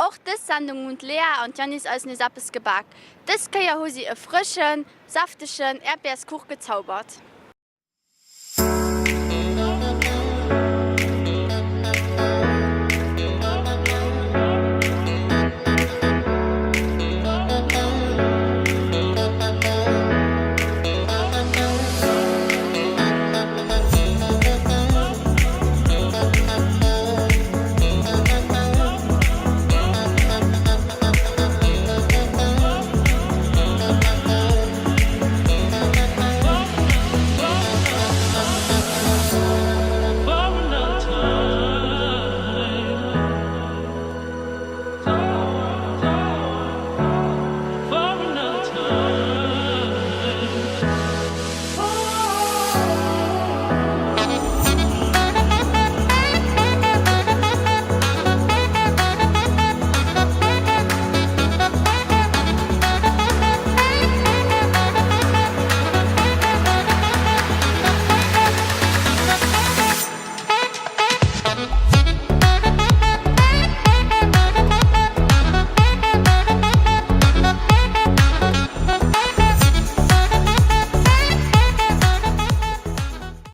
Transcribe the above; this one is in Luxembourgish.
Och dës Sendung hunn d'Lea an d'Yanis eis nees eppes gebak. Dës Kéier hu si e frëschen, säftegen Äerdbeerskuch gezaubert.